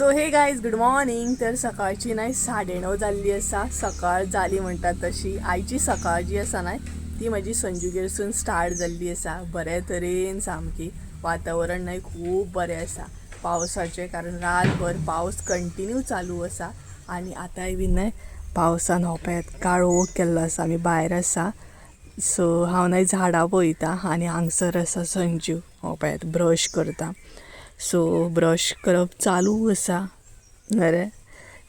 So hey guys, good morning. तर सकाळची न्हय 9:30 जाल्ली आसा. सकाळ जाली म्हणटात तशी आयची सकाळ जी आसा न्हय ती म्हजी संजूगेरसून स्टार्ट जाल्ली आसा. बरे तरेन सामकी वातावरण न्हय खूब बरें आसा पावसाचें, कारण रातभर पावस कंटिन्यू चालू आसा आनी आतांय बी न्हय पावसान हो पळयात काळोख केल्लो आसा. आमी भायर आसा. सो हांव न्हय झाडां पळयता आनी हांगसर आसा संजू, हो पळयात ब्रश करता. सो ब्रश करप चालू आसा. बरें,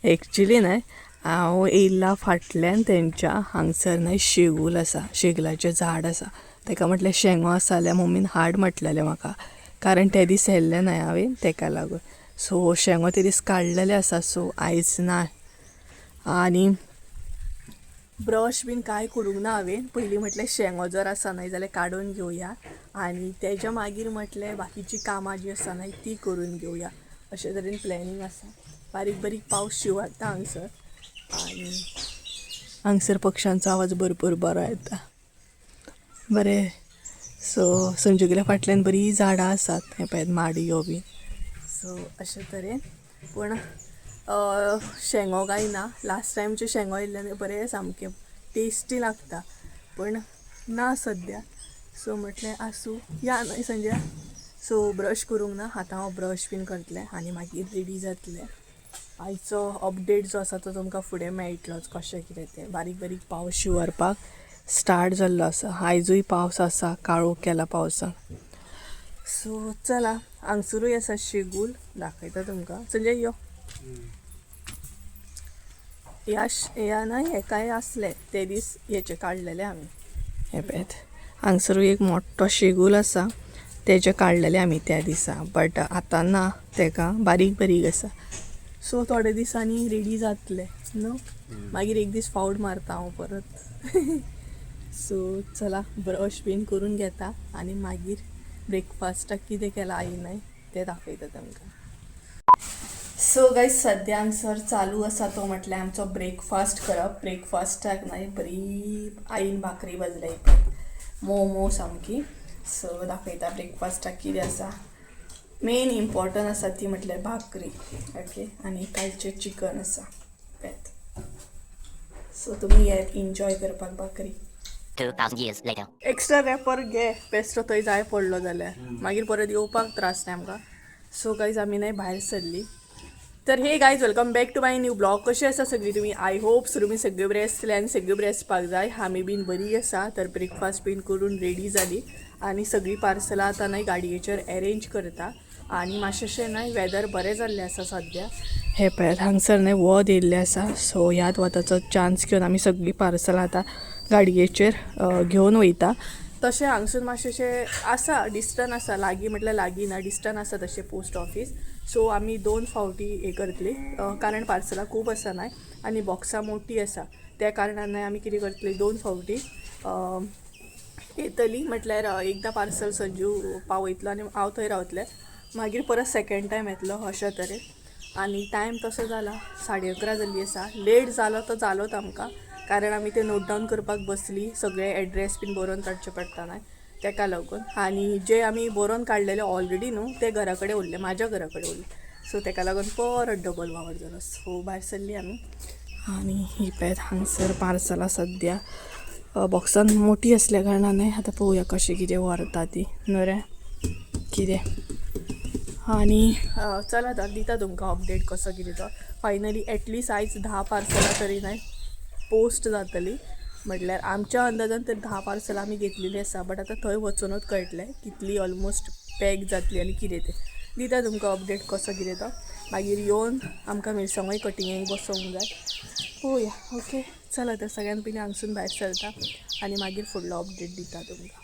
एक्चुली न्हय हांव येयला फाटल्यान तेंच्या हांगसर न्हय शेगूल आसा, शेगलाचें झाड आसा. तेका म्हटलें शेंगो आसा जाल्यार मम्मीन हाड म्हटलेलें म्हाका, कारण ते दीस येयल्ले न्हय हांवें तेका लागून. सो शेंगो ते दीस काडलेले आसा, सो आयज ना. आनी ब्रश बीन कांय करूंक ना हांवें. पयलीं म्हटलें शेंगो जर आसा न्हय जाल्यार काडून घेवया आनी तेज्या मागीर म्हटलें बाकीची कामां जी आसा न्हय ती करून घेवया. अशे तरेन प्लॅनिंग आसा. बारीक बारीक पावस शिंवरता हांगसर आनी हांगसर पक्ष्यांचो आवाज भरपूर बरो येता. बरें, सो संजूगेल्या फाटल्यान बरीं झाडां आसात, हें पळयात माडयो बीन. सो अशे तरेन. पूण शेंगो कांय ना. लास्ट टायमचे शेंगो येयल्ले बरें सामकें टेस्टी लागता, पूण ना सद्या. सो म्हटलें आसूं या न्हय संजय. सो ब्रश करूंक ना, आतां हांव ब्रश बीन करतलें आनी मागीर रेडी जातलें. आयचो अपडेट जो आसा तो तुमकां फुडें मेळटलोच कशें कितें तें. बारीक बारीक पावस शिंवरपाक स्टार्ट जाल्लो आसा. आयजूय पावस आसा, काळोख केला पावसान. सो चला, हांगसरूय आसा शेगूल, दाखयता तुमकां. संजय यो. ह्या ह्या न्हय हेकाय आसले ते दीस हेचे काडलेले आमी. हे पळयात हांगसरूय एक मोठो शेगूल आसा, तेजे काडलेले आमी त्या दिसा, बट आतां ना तेका, बारीक बारीक आसा. सो थोडे दिसांनी रेडी जातले न्हू, मागीर एक दीस फावट मारता हांव परत. सो चला ब्रश बीन करून घेता आनी मागीर ब्रेकफास्टाक कितें केलां आई न्हय तें दाखयता तुमकां. सो गायज, सद्या हांगसर चालू आसा तो म्हटल्यार आमचो ब्रेकफास्ट करप. ब्रेकफास्टाक न्हय बरी आईन भाकरी भाजल्या, मोव मोव सामकी. सो दाखयता ब्रेकफास्टाक कितें आसा. मेन इम्पॉर्टंट आसा ती म्हटल्यार भाकरी, ओके, आनी कालचें चिकन आसा पेत. सो तुमी येत इन्जॉय करपाक भाकरी. 2,000 years later. Extra wrapper घे, बेश्टो थंय जाय पडलो जाल्यार मागीर परत येवपाक त्रास न्हय आमकां. सो गायज, आमी न्हय भायर सरली. तर hey guys, welcome back to my new vlog. कशी आसा सगळी तुमी? I hope so तुमी सगळे बरे आसतले आनी सगळे बरे आसपाक जाय. आमी बीन बरी आसा. तर ब्रेकफास्ट बीन करून रेडी जाली आनी सगळीं पार्सलां आतां न्हय गाडयेचेर एरेंज करता. आनी मातशें न्हय वेदर बरें जाल्लें आसा सद्या. हे पळयात हांगसर न्हय वत येयल्लें आसा. सो ह्याच वताचो चान्स घेवन आमी सगळीं पार्सलां आतां गाडयेचेर घेवन वयता. तशें हांगसून मातशें आसा, डिस्टन्स आसा, लागीं म्हटल्यार लागीं ना, डिस्टन्स आसा तशें पोस्ट ऑफीस. सो आमी 2 फावटी हें करतली, कारण पार्सलां खूब आसा न्हय आनी बॉक्सां मोटी आसा, त्या कारणान न्हय आमी कितें करतली, 2 फावटी येतली. म्हटल्यार एकदां पार्सल संजू पावयतलो आनी हांव थंय रावतलें, मागीर परत सेकेंड टायम येतलो, अशा तरेन. आनी टायम तसो जाला 11:30 जाल्ली आसा. लेट जालो तो जालोच आमकां, कारण आमी ते नोट डावन करपाक बसली, सगळे एड्रेस बीन बरोवन काडचे पडटा न्हय तेका लागून. आनी जे आमी बरोवन काडलेले ऑलरेडी न्हू ते घरा कडेन उरले, म्हाज्या घरा कडेन उरले. सो तेका लागून परत डबल वावर जालो. सो भायर सरली आमी आनी ही पळयात हांगसर पार्सलां सद्या बॉक्सान मोटी आसल्या कारणान न्हय आतां पळोवया कशें कितें व्हरता ती न्हू रे कितें. आनी चला तर दिता तुमकां अपडेट कसो कितें तो. फायनली एटलिस्ट आयज 10 पार्सलां तरी न्हय पोस्ट जातली. म्हटल्यार आमच्या अंदाजान तर 10 पार्सलां आमी घेतलेली आसा, बट आतां थंय वचूनच कळटलें कितली ऑलमोस्ट पॅक जातली आनी कितें तें. दिता तुमकां अपडेट कसो कितें तो. मागीर येवन आमकां मिरसांगोय कटिंगेक बसोवंक जाय, पळोवया. ओके, चला तर सगळ्यान पयलीं हांगसून भायर सरता आनी मागीर फुडलो अपडेट दिता तुमकां.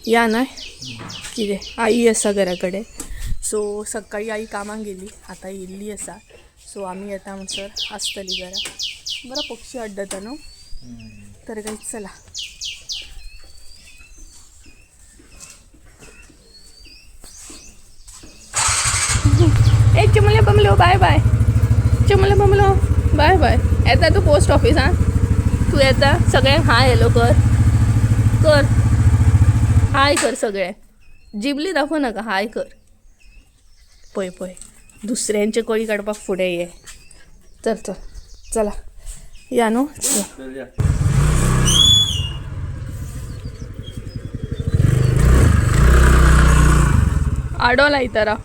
या न्हय कितें आई आसा घरा कडेन. सो सकाळी आई कामाक गेली, आतां येयल्ली आसा. सो आमी येता म्हणसर आसतली घरा. बरो पक्षी आड्डता न्हू. तर गायज चला. ए चिमले बमलो बाय बाय, चिमले बमलो बाय बाय. येता तूं पोस्ट ऑफिसान? तूं येता? सगळ्यांक हाय हॅलो कर, कर हाय कर सगळे. जिबली दाखोवं नाका, हाय कर. पळय पळय दुसऱ्यांचे कळी काडपाक फुडें ये. चल चल चला या न्हू, चल. आडो लायता राव.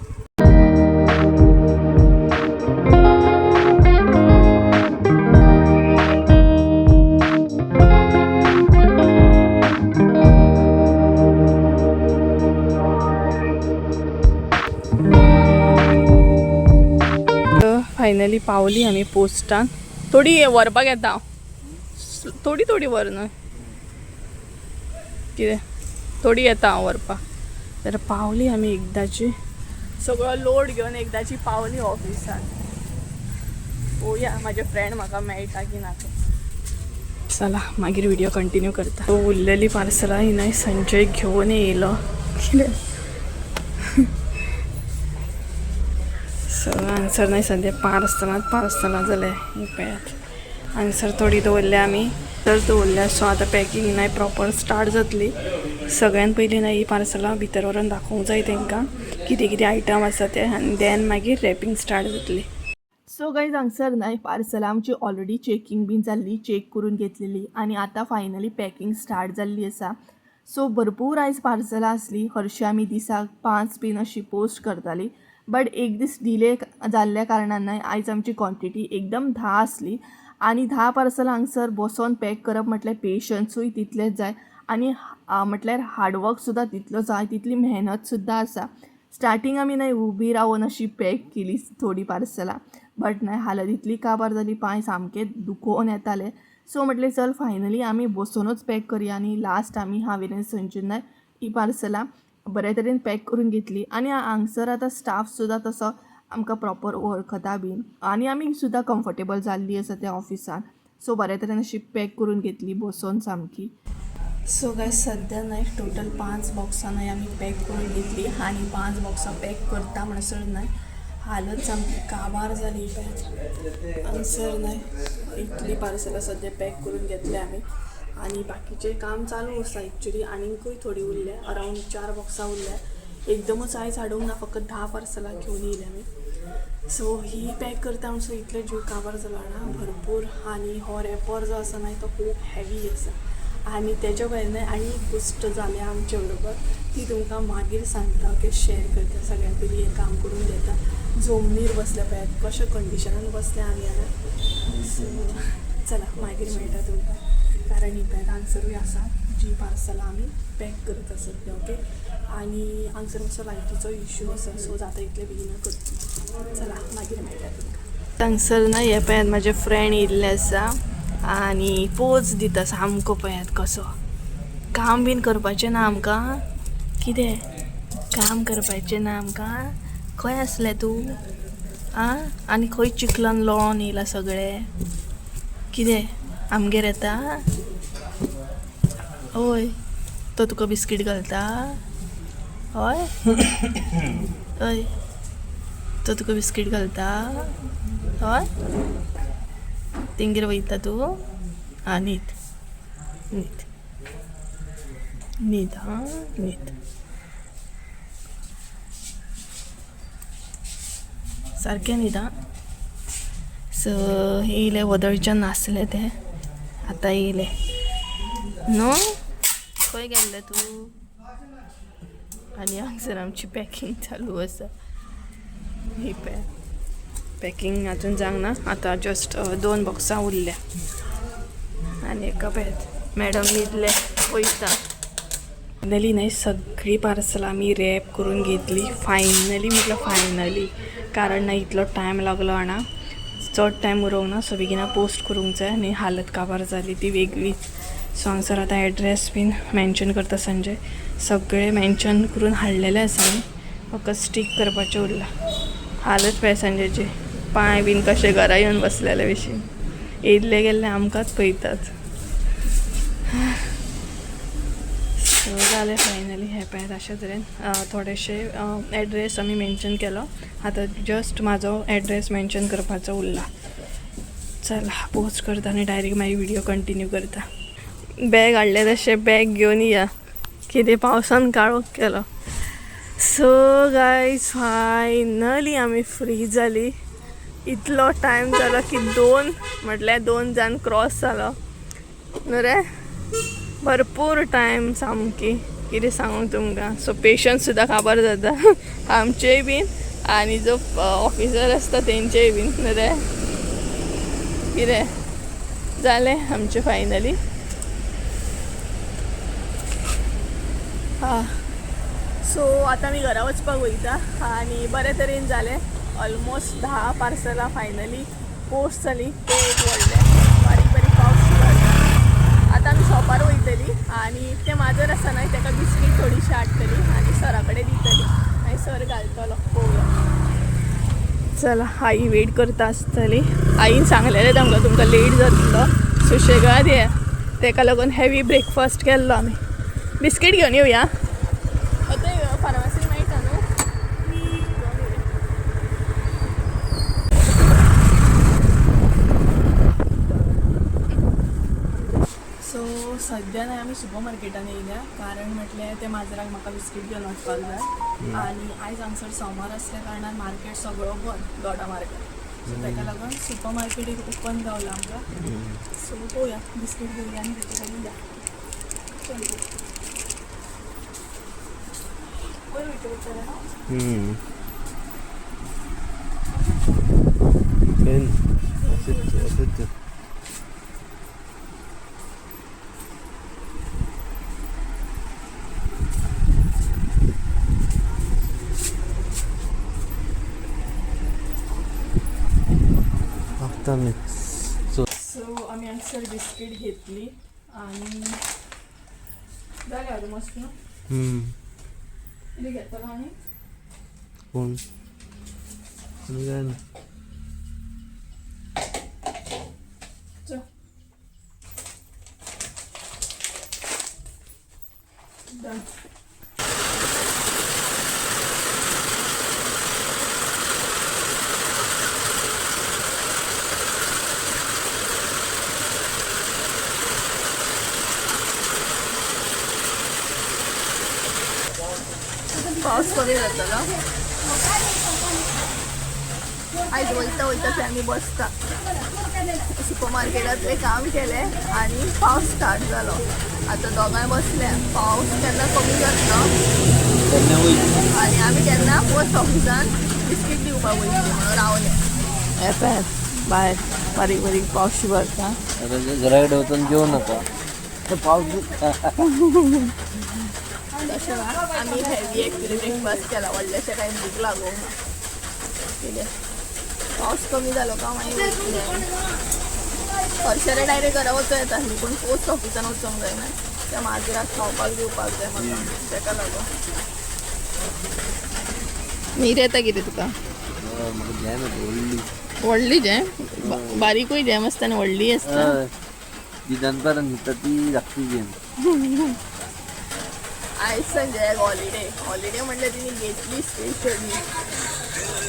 फायनली पावली आमी पोस्टान. थोडी व्हरपाक येता हांव, थोडी थोडी व्हर न्हय कितें, थोडी येता हांव व्हरपाक. तर पावली आमी एकदांची, सगळो लोड घेवन एकदांची पावली ऑफिसान. पळोवया म्हाजे फ्रेंड म्हाका मेळटा की ना तें. चला मागीर व्हिडिओ कंटिन्यू करता. तो उरलेली पार्सलां ही न्हय संजय घेवन येयलो. कितें सगळं आन्सर नाही सध्या पार्सलांत पार्सलां जालें. ही पळयात हांगसर थोडी दवरल्या आमी, तर दवरल्या. सो आतां पॅकिंग नाय प्रॉपर स्टार्ट जातली. सगळ्यान पयलीं ना ही पार्सलां भितर व्हरोन दाखोवंक जाय तांकां कितें कितें आयटम आसा ते, आनी देन मागीर रॅपिंग स्टार्ट जातली. सो गायज हांगसर न्हय पार्सलां आमची ऑलरेडी चॅकींग बीन जाल्ली, चॅक करून घेतलेली आनी आतां फायनली पॅकिंग स्टार्ट जाल्ली आसा. सो भरपूर आयज पार्सलां आसलीं. हरशीं आमी दिसाक 5 बीन अशी पोस्ट करताली, बट एक दीस डिले जाल्ल्या कारणान न्हय आयज आमची क्वॉन्टिटी एकदम 10 आसली. आनी 10 पार्सलां हांगसर बसोन पॅक करप म्हटल्यार पेशन्सूय तितलेच जाय आनी म्हटल्यार हार्डवर्क सुद्दां तितलो जाय, तितली मेहनत सुद्दां आसा. स्टार्टींग आमी न्हय उबी रावन अशी पॅक केली थोडी पार्सलां, बट न्हय हालत इतली काबार जाली, पांय सामके दुखोवन येताले. सो म्हटलें चल फायनली आमी बसोनूच पॅक करया. आनी लास्ट आमी हांवें आनी संजून न्हय ही पार्सलां बरे तरेन पॅक करून घेतली. आनी हांगसर आतां स्टाफ सुद्दां तसो आमकां प्रॉपर वळखता बीन आनी आमी सुद्दां कम्फर्टेबल जाल्ली आसा त्या ऑफिसान. सो बरे तरेन अशी पॅक करून घेतली बसोन सामकी. सो गायज सद्या न्हय टोटल 5 बॉक्सां न्हय आमी पॅक करून घेतली. आनी 5 बॉक्सां पॅक करता म्हणसर न्हय हालत सामकी काबार जाली. पळयात हांगसर न्हय इतली पार्सलां सद्या पॅक करून घेतल्या आमी आनी बाकीचें काम चालू आसा. एक्चुली आनीकूय थोडी उरल्या, अरावंड 4 बॉक्सां उरल्या. एकदमच आयज हाडूंक ना, फकत 10 पार्सलां घेवन येयले आमी. सो ही पॅक करता म्हणसर इतलो जीव काबार जालो ना भरपूर. आनी हो रॅपर जो आसा न्हय तो खूब हेवी आसा. आनी तेच्या भायर न्हय आनी एक गोश्ट जाल्या आमचे बरोबर, ती तुमकां मागीर सांगता, ओके, शेअर करता. सगळ्यात पयलीं हें काम करून घेता. जमनीर बसल्या पळयात कशें कंडिशनान बसल्या आमी हांगा. सो चला मागीर मेळटा तुमकां, कारण ही पळयात हांगसरूय आसा जी पार्सलां आमी पॅक करता सद्या, ओके. आनी हांगसर मातसो लायटीचो इश्यू आसा, सो जाता इतले बेगीन करता. चला मागीर मेळटा तुमकां. हांगसर न्हय हे पळयात म्हाजे फ्रेंड येयल्ले आसा आनी पोज दिता सामको. पळयात कसो काम बीन करपाचें ना आमकां, कितें काम करपाचें ना आमकां. खंय आसलें तूं आं? आनी खंय चिखलान लोळोन येयला सगळें, कितें आमगेर येता? हय तो तुका बिस्कीट घालता? हय हय तो तुका बिस्कीट घालता? हय तेंगेर वयता तूं? आं न्हीद न्हीद न्हीद आं न्हीद सारकें न्हीद आं. सो येयलें वदळच्यान नासलें तें, आतां येयलें न्हू. खंय गेल्लें तूं? आनी हांगसर आमची पॅकिंग चालू आसा. ही पळय पॅकिंग अजून जावंक ना, आतां जस्ट 2 बॉक्सां उरल्या. आनी एका पळयात मॅडम न्हिदले पळयता. फायनली न्हय सगळीं पार्सलां आमी रॅप करून घेतली. फायनली म्हटलं फायनली, कारण ना इतलो टायम लागलो जाणा, चड टायम उरोंक ना. सो बेगिना पोस्ट करूंक जाय आनी हालत काबार जाली ती वेगळीच. सो हांगसर आतां एड्रेस बीन मेन्शन करता संजय, सगळें मेन्शन करून हाडलेलें आसा आमी, फकत स्टीक करपाचें उरलां. हालत पळय संजयची, पांय बीन कशे घरा येवन बसलेले भशेन, येयल्ले गेल्ले आमकांच पळयतात. सो जालें फायनली. हें पळयात अशे तरेन थोडेशे एड्रेस आमी मेन्शन केलो. आतां जस्ट म्हाजो एड्रेस मेन्शन करपाचो उरला. चला पोस्ट करता आनी डायरेक्ट मागीर व्हिडिओ कंटिन्यू करता. बॅग हाडलें तशें बॅग घेवन या, कितें पावसान काळोख केलो. सो गायज फायनली आमी फ्री जाली. इतलो टायम जालो की दोन म्हटल्यार 2 जाण क्रॉस जालो न्हू रे. भरपूर टायम सामकी कितें सांगू तुमकां. सो पेशन्स सुद्दां काबार जाता आमचेय बीन आनी जो ऑफिसर आसता तेंचेय बीन न्हू रे. कितें जालें आमचें फायनली. हां सो आतां आमी घरा वचपाक वयता आनी बरे तरेन जालें. ऑलमोस्ट 10 पार्सलां फायनली पोस्ट जाली. तें एक व्हडलें बारीक बारीक पावस सुरू आसा. आतां आमी शॉपार वयतली आनी तें माजर आसा न्हय ताका बिस्कीट थोडीशी हाडटली आनी सरा कडेन दितली आनी सर घालतलो पळोवया. चला आई वेट करता आसतली. आईन सांगलेलें तांकां तुमकां लेट जातलो सुशेगाद ये, तेका लागून हेवी ब्रेकफास्ट केल्लो आमी. बिस्कीट घेवन येवया आतां फार्मासीन मेळटा न्हू, घेवन येवया. सो सद्या न्हय आमी सुपर मार्केटान येयल्या कारण म्हटल्यार त्या माजराक म्हाका बिस्कीट घेवन वचपाक जाय आनी आयज हांगसर सोमार आसल्या कारणान मार्केट सगळो बंद, दोडा मार्केट. सो ताका लागून सुपर मार्केट एक ओपन गावला आमकां. सो पळोवया बिस्कीट घेवया आनी तेचे कडेन या. चल वयर वयचें पडटलें न्हू. अशेंच. आता मी सो आमी हांगसर बिस्कीट घेतली आनी जालें ऑलमोस्ट न्हू. कितें घेतलो आनी कोण आनी काय ना. चल डन. पावस कमी जातलो. आयज वयता वयता थंय आमी बसता सुपर मार्केटांतलें काम केलें आनी पावस स्टार्ट जालो. आतां दोगांय बसल्या, पावस केन्ना कमी जातलो आनी आमी केन्ना पोस्ट ऑफिसान बिस्कीट दिवपाक वयतली म्हणून रावले. हे पळय भायर बारीक बारीक पावस भरता. घरा कडेन वचून जेवू नाका, पावस. तशें ना, आमी हेवी एक्चुली ब्रेकफास्ट केला, व्हडलेशें कांय भूक लागूंक ना. कितें पावस कमी जालो काय मागीर वयतले. हरशें डायरेक्ट घरा वचों येता आसली पूण पोस्ट ऑफिसान वचोंक जायना, त्या माजराक खावपाक दिवपाक जाय म्हाका, तेका लागून. नीर येता कितें तुका? म्हाका जॅम येता व्हडली. व्हडली जॅम? बारीकूय जॅम आसता आनी व्हडली आसता. हय, ती दनपारान न्हिदता ती धाकटी जॅम. आयज संजयाक हॉलिडे. हॉलिडे म्हणल्यार तिणी घेतली स्पेशली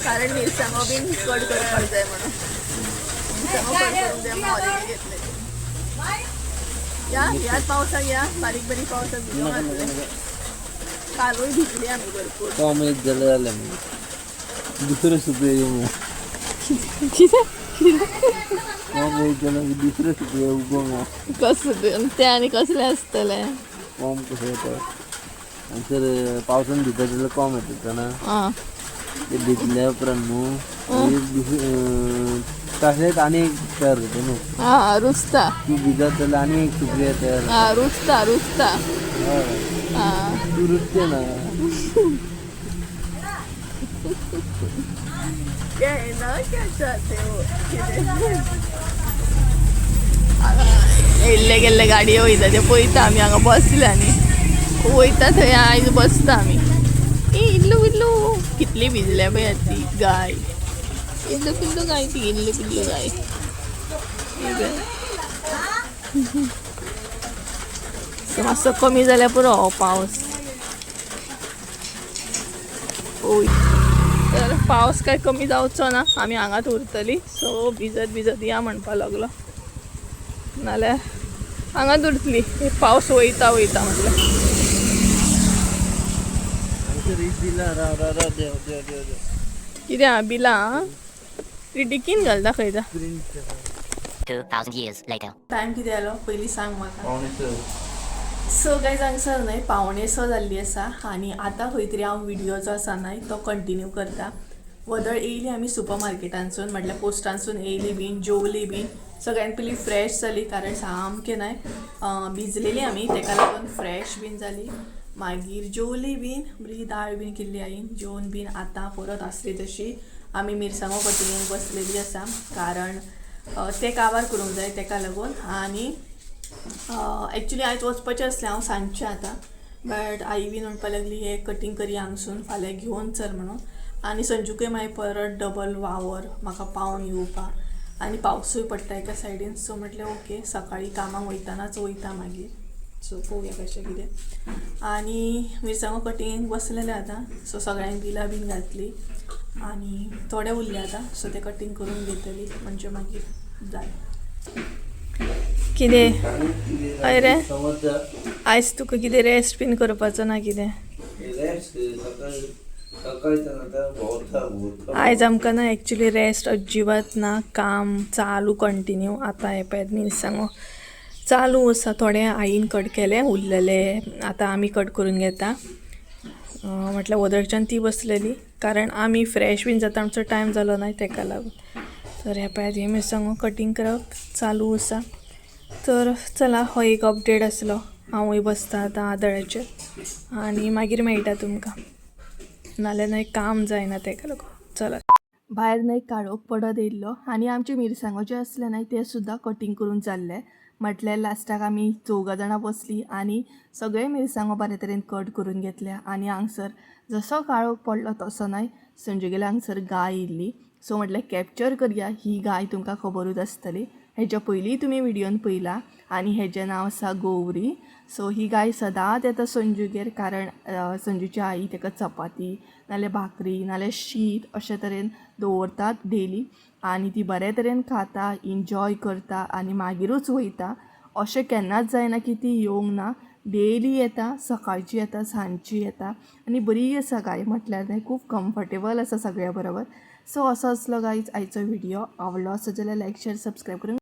कारण मिरसांगो बीन कड करपाक जाय म्हणून. मिरसांगो कड करूंक जाय म्हणून हॉलिडे घेतले. या ह्याच पावसाक या बारीक बारीक पावसाक भिजोंक घातले. कालूय भिजली आमी भरपूर. कोम एक जाल्यार जालें मागीर दुसरें सुपये येवं. कितें कितें? कोम एक जाल्यार मागीर दुसरें सुपये उगोवंक. कसलें तें आनी कसलें आसतलें? कोम कसो येता हांगसर पावसान भिजता जाल्यार कोम येता जाणा. आं ते भिजल्या उपरांत न्हू मागीर तशेंच आनी एक तयार जाता न्हू. आं रुजता. तूं भिजत जाल्यार आनी एक सुप्रिया तयार जाता. आं रुजता रुजता. हय. आं तूं रुजचें ना. कहना क्या चाहते हो? कितें येयल्ले गेल्ले गाडयो वयता ते पळयता आमी हांगा बसले आनी वयता थंय आयज बसता आमी. ए इल्लू इल्लू कितली भिजल्या पळय ती गाय. इल्लू पिल्लू गाय ती, इल्लू पिल्लू गाय. सो मातसो कमी जाल्यार पुरो हो पावस. ओय तर पावस काय कमी जावचो ना, आमी हांगाच उरतली. सो भिजत भिजत या म्हणपाक लागलो, नाल्यार हांगाच उरतली. पावस वयता वयता म्हटल्यार. तरी दिला राव राव राव देव देव देव देव. कितें आहा बिलां ती डिकीन घाल दाखयता. Print. 2,000 years later. Time कितें जालो पयलीं सांग म्हाका. 5:45. सो गायज, हांगसर न्हय 5:45 जाल्ली आसा आनी आतां खंय तरी हांव व्हिडियो जो आसा न्हय तो कंटिन्यू करता. व्हदळ येयली आमी सुपर मार्केटांसून, म्हटल्यार पोस्टांसून येयली बीन, जेवली बीन, सगळ्यान पयलीं फ्रेश जाली कारण सामकें न्हय भिजलेली आमी, तेका लागून फ्रेश बीन जाली. मागीर जेवली बीन, बरी दाळ बीन केल्ली आईन, जेवन बीन आतां परत आसली तशी आमी मिरसांगो कटिंगेक बसलेली आसा कारण ते काबार करूंक जाय तेका लागून. आनी एक्चुली आयज वचपाचें आसलें हांव सांजचें आतां, बट I बीन म्हणपाक लागली हे कटींग करया हांगसून, फाल्यां घेवन चल म्हणून. आनी संजूकय मागीर परत डबल वावर म्हाका पावोन येवपाक आनी पावसूय पडटा एका सायडीन. सो म्हटलें ओके, सकाळीं कामाक वयतानाच वयता मागीर. सो पळोवया कशें कितें. आनी मिरसांगो कटिंगेक बसलेले आतां. सो सगळ्यांक बिलां बीन घातली आनी थोडे उरले आतां, सो ते कटींग करून घेतली म्हणजे मागीर जालें. कितें अरे? समज. आयज तुका कितें रेस्ट बीन करपाचो ना कितें? रिलॅक्स, सकाळी सकाळच्यान आतां भोंवता भोंवता. आयज आमकां ना एक्चुली रेस्ट अजिबात ना, काम चालू कंटिन्यू. आतां हें पळयात मिरसांगो चालू आसा. थोडे आईन कट केले, उरलेले आतां आमी कट करून घेता. म्हटल्यार वदळच्यान ती बसलेली कारण आमी फ्रेश बीन जाता आमचो टायम जालो ना तेका लागून. तर हें पळयात, हे मिरसांगो कटींग करप चालू आसा. तर चला, हो एक अपडेट आसलो. हांवूय बसता आतां आदळ्याचेर आनी मागीर मेळटा तुमकां, नाल्यार न्हय काम जायना तेका लागून. चला, भायर न्हय काळोख पडत येयल्लो आनी आमचे मिरसांगो जे आसले न्हय ते सुद्दां कटींग करून जाल्ले. म्हटल्यार लास्टाक आमी चौगां जाणां बसलीं आनी सगळे मिरसांगो बरे तरेन कट करून घेतले. आनी हांगसर जसो काळोख पडलो तसो न्हय संजूगेल्या हांगसर गाय येयल्ली. सो म्हटलें कॅप्चर करया. ही गाय तुमकां खबरूच आसतली, हेच्या पयलीं तुमी व्हिडियोन पळयला आनी हेजें नांव आसा गौरी. सो ही गाय सदांच येता संजूगेर कारण संजूची आई ताका चपाती नाल्यार भाकरी नाल्यार शीत अशे तरेन दवरतात डेली आनी ती बरे तरेन खाता, इन्जॉय करता आनी मागीरूच वयता. अशें केन्नाच जायना की ती येवंक ना. डेली येता, सकाळची येता, सांजची येता आनी बरी आसा गाय, म्हटल्यार न्हय खूब कम्फर्टेबल आसा सगळ्या बरोबर. सो असो आसलो गायज आयचो व्हिडियो. आवडलो आसत जाल्यार लायक, शेर, सबस्क्रायब करूंक